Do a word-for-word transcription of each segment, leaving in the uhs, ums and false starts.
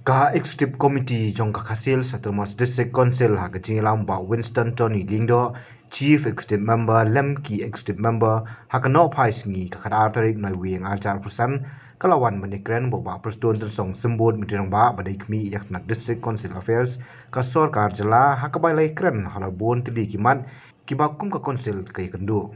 Ka Executive Committee jong ka Khasi Hills Autonomous District Council ha ka jingïalam Bah Winston Tony Lyngdoh, Chief Executive Member, lem ki Executive Member, ha ka nohphai sngi ka khatar tarik Naiwieng arhajar arphew san, ka la wan ban ïakren bad u Bah Prestone Tynsong Symbud, Myntri Rangbah ba dei khmih ïa ka tnat District Council Affairs ka sorkar jylla, ha kaba la ïakren halor bun tylli ki mat kiba kum ka Council ka ïakynduh.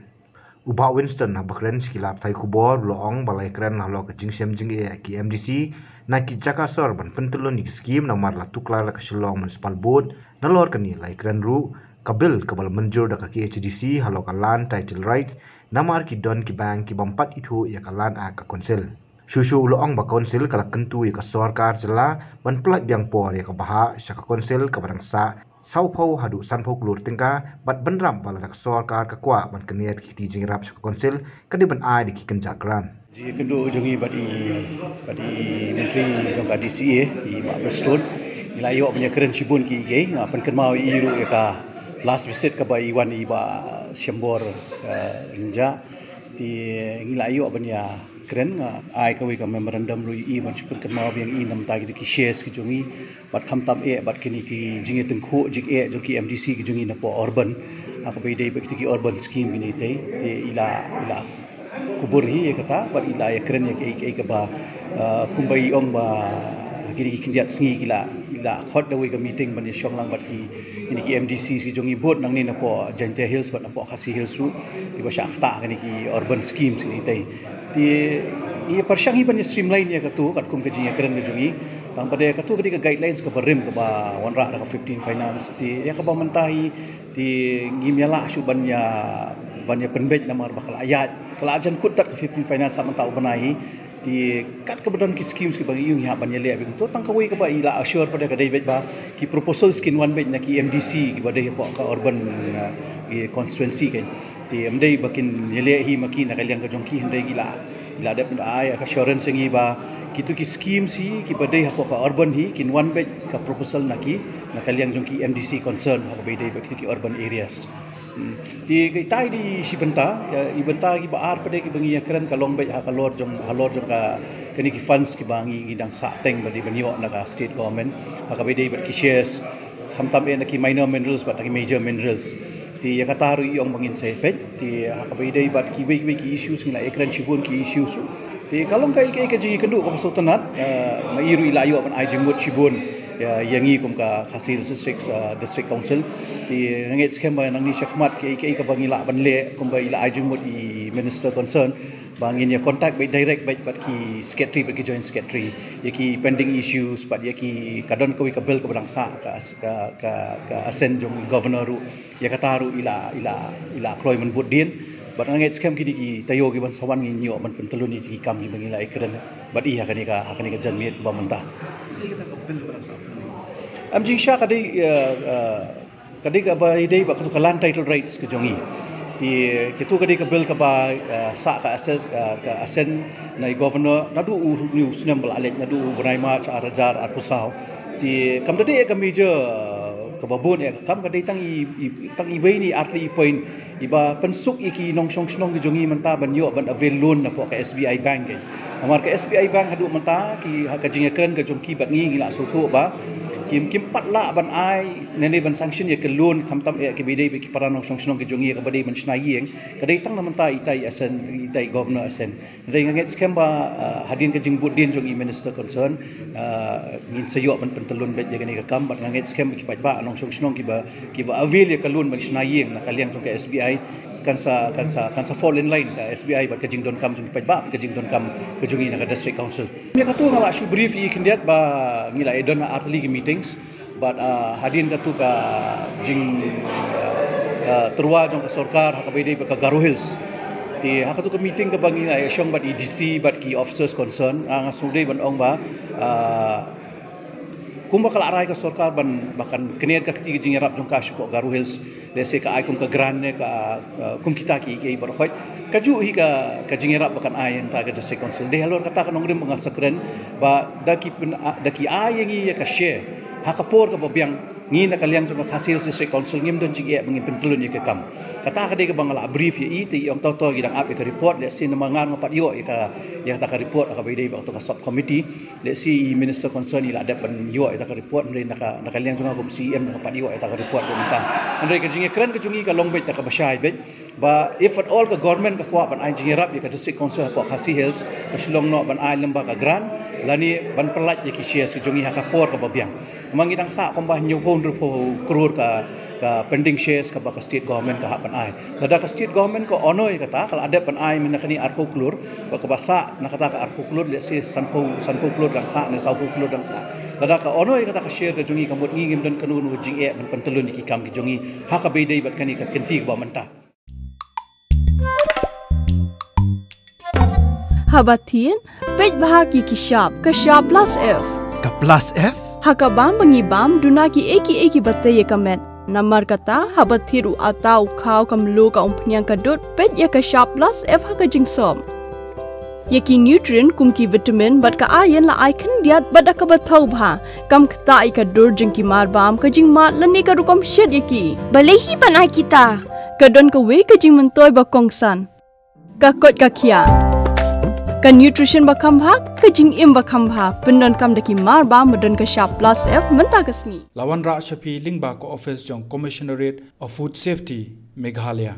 U Bah Winston haba kren sha ki lad pathai khubor u la ong ba la ïakren halor ka jingshem jingeh ki M D C na ki jaka sor ban pyntyllun ïa ki skim namar la tuklar da ka Shillong Municipal Board. Nalor kane la ïakren ruh ka bill kaba la mynjur da ka K H A D C halor ka Land Title Rights namar ki don ki bank kiba ym pat ithuh ïa ka Land Act ka Council. Shuh shuh u la ong ba Council ka la kyntu ïa ka sorkar jylla ban pyllait biang por ïa ka bhah sha ka Council kaba dang sah sawphew haduh sanphew klur tyngka bad bynrap ba lada ka sorkar ka kwah ban kyniat ki kti jingïarap sha ka Council ka dei ban ai da ki kynja grant. Jingïakynduh jong i bad i, bad i Myntri jong ka D C A, i Bah Prestone, ngi la ïoh ban ïakren shibun ki ei ki ei, nga pynkynmaw ïa i ruh ïa ka last visit kaba i wan i Bah Shembor, eh, Rynjah. Te ngi la ïoh ban ïakren, nga ai kawei ka memorandum ruh ïa i ban shu pynkynmaw biang ïa i namar kita ki shares ki jong i, bad khamtam eh bad kine ki jingïatyngkhuh jingeh jong ki M D C ki jong i napoh urban. Ha kaba ïadei bad kita ki urban scheme kine te, te i la, i la kubur hi ïa kata bad i la ïakren ïa kiei kiei kaba, eh, kumba i ong ba kine ki khyndiat sngi ki la, i la khot da kawei ka meeting ban ïashong lang bad ki, kine ki M D C ki jong i bad nangne napoh Jaintia Hills bad napoh Khasi Hills ruh, kiba shah ktah kine ki urban schemes kine te. Te i pyrshang hi ban ïa streamline ïa katu katkum ka jingïakren ka jong i. Tang pat de katu ka dei ka guidelines kaba rim kaba wanrah da ka fifteen Finance. Te ïa kaba mynta hi te ngim ïa lah shuh ban ïa, ban ïa pynbeit namar ba ka la ïaid, ka la jan kut tat ka fifteen Finance ha mynta u bnai hi. Te kat kaba don ki schemes kiba ngi ïoh ngi hap ban ïaleh bad to tang kawei kaba i la assure pat de ka dei beit ba ki proposals kin wan beit na ki M D C kiba dei hapoh ka urban, uh, constituency kein. Te ym dei ba kin ïaleh hi ma ki na ka liang ka jong ki, hynrei ki la, ki la dep ai ka assurance ïa ngi ba kitu ki schemes hi kiba dei hapoh ka urban hi kin wan beit ka proposal na ki, na ka liang jong ki M D C concern ha kaba ïadei bad kitu ki urban areas. Hmm. Te kitai dei shi bynta, i bynta kiba ar pat de kiba ngi ïakren ka long beit ha ka lor jong, halor jong ka, kane ki funds kiba ngi, ngi dang sah teng ba dei ban ïoh na ka state government ha kaba ïadei bad ki shares, khamtam eh na ki minor minerals bad na ki major minerals. Te ïa kata ruh i ong ba ngin sa peit. Te ha kaba ïadei bad kiwei kiwei ki issues ngi la ïakren shibun ki issues ruh. Te ka long kaei kaei ka jingïakynduh kaba sngewtynnat, eh, ma i ruh i la ïoh ban ai jingmut shibun ïa, ïa ngi kum ka Khasi Hills District, eh, District Council. Te nga ngeit skhem ba nangne shakhmat kiei kiei kaba ngi lah ban leh kumba i la ai jingmut i minister concern, ba ngin ïa contact beit direct beit bad ki secretary bad ki joint secretary ïa ki pending issues bad ïa ki, ka don kawei ka bill kaba dang sah ka, ka, ka, ka assent jong i governor ruh. Ïa kata ruh i la, i la, i la kloi mynbud dien. Bad nga ngeit skhem kine ki taïew kiban sa wan ngin ïoh ban pyntyllun ïa ki kam kiba ngi la ïakren bad i ha kane ka, ha kane ka janmiet ba mynta. Ïa kata ka bill ba dang sah. Am jingshah ka dei, eh, eh, ka dei kaba ïadei bad katu ka land title rights ka jong i. Te katu ka dei ka bill kaba, eh, sah ka assess, eh, ka assent na i governor naduh u, u snem ba la leit, naduh u bnai March arhajar arphew saw. Te kam da dei ka major, eh, kaba bun eh ka kam, ka dei tang i, i, tang iwei na i artylli i point iba pynsuk ïa ki nongshong shnong ki jong i mynta ban ïoh ban avail loan napoh ka S B I Bank eh. Namar ka S B I Bank haduh mynta ki, ha ka jingïakren ka jong ki bad ngi, ngi la sngewthuh ba kim, kim pat lah ban ai ne, ne ban sanction ïa ka loan khamtam eh kiba dei bad ki para nongshong shnong ki jong i kaba dei ban shna ïing. Ka dei tang na mynta itai assent, itai governor assent. Hynrei nga ngeit skhem ba, ah, hadien ka jingbud dien jong i minister concern, ah, ngin sa ïoh ban pyntyllun beit ïa kane ka kam bad nga ngeit skhem ba ki paidbah nongshong shnong kiba, kiba avail ïa ka loan ban shna ïing na ka liang jong ka S B I kan sa, kan sa, kan sa fall in line ka S B I bad ka jingdonkam jong ki paidbah, ka jingdonkam ka jong i na ka district council. Ïa katu nga la shu brief ïa i khyndiat ba ngi la ïa don artylli ki meetings. Bad, ah, hadien katu ka jing, ah, tyrwa jong ka sorkar ha kaba ïadei bad ka Garo Hills. Te ha katu ka meeting kaba ngi la ïa shong bad i D C bad ki officers concern, ah, nga sngewdei ban ong ba, ah, kumba ka la rai ka sorkar ban, ba kan kyniat ka kti ka jingïarap jong ka shapoh Garo Hills. Lehse ka ai kum ka grant ne ka, ah, kum kita ki, ki baroh khoit. Kajuh hi ka, ka jingïarap ba kan ai ïa ka district council. Dei halor kata ka nongrim ba nga sa kren ba da ki pyn, ah, da ki ai ïa ngi ïa ka share ha ka por kaba biang. Ngi na ka liang jong ka Khasi Hills District Council ngim don jingeh ba ngin pyntlun ïa ka kam. Kata ka dei kaba nga la brief ïa i, te i ong to to ngi dang ap ïa ka report, lehse namar nga nga pat ïoh ïa ka, ïa kata ka report ha kaba ïadei bad kato ka sub committee. Lehse i minister concern i la dep ban ïoh ïa kata ka report, hynrei na ka, na ka liang jong nga kum C E M nga pat ïoh ïa kata ka report mynta. Hynrei ka jingïakren ka jong ngi ka long beit da kaba shai beit. Ba if at all ka government ka kwah ban ai jingïarap ïa ka District Council hapoh Khasi Hills, ka shu long noh ban ai lyngba ka grant, lane ban pyllait ïa ki shares ki jong ngi ha ka por kaba biang. Namar ngi dang sah kumba hynñiewphew hynriewphew klur ka, ka pending shares kaba ka state government ka hap ban ai. Lada ka state government ka ono ïa kata, ka la dep ban ai mynta kane arphew klur, bad kaba sah na kata ka arphew klur, lehse sanphew, sanphew klur dang sah, ne sawphew klur dang sah. Lada ka ono ïa kata ka share ka jong ngi, ka mut ngi ngim don kano kano jingeh ban pyntlun ïa ki kam ki jong ngi ha kaba ïadei bad kane ka kynti kaba mynta. Haba thied, peit bha ki ki shap, ka shap plus F. Ka plus F? Ha ka bam ba ngi bam, duna ki ei ki ei kiba tei ïa ka met. Namar kata, haba thied u atta, u khaw, ka mluh, ka umphniang, ka dud, peit ïa ka shap plus F ha ka jingsop. Ïa ki nutrient kum ki vitamin bad ka iron la ai khyndiat bad da kaba thaw bha. Kam ktah ïa ka dur jong ki mar bam, ka jingmad lane ka rukom shet ïa ki. Balei hi ban ai kita? Ka don kawei ka jingmyntoi ba kongsan. Ka koit ka khiah. Ka nutrition ba kham bha, ka jingim ba kham bha. Pyndonkam da ki mar bam ba don ka shap plus F mynta ka sngi. La wanrah sha phi lyngba ka office jong Commissionerate of Food Safety, Meghalaya.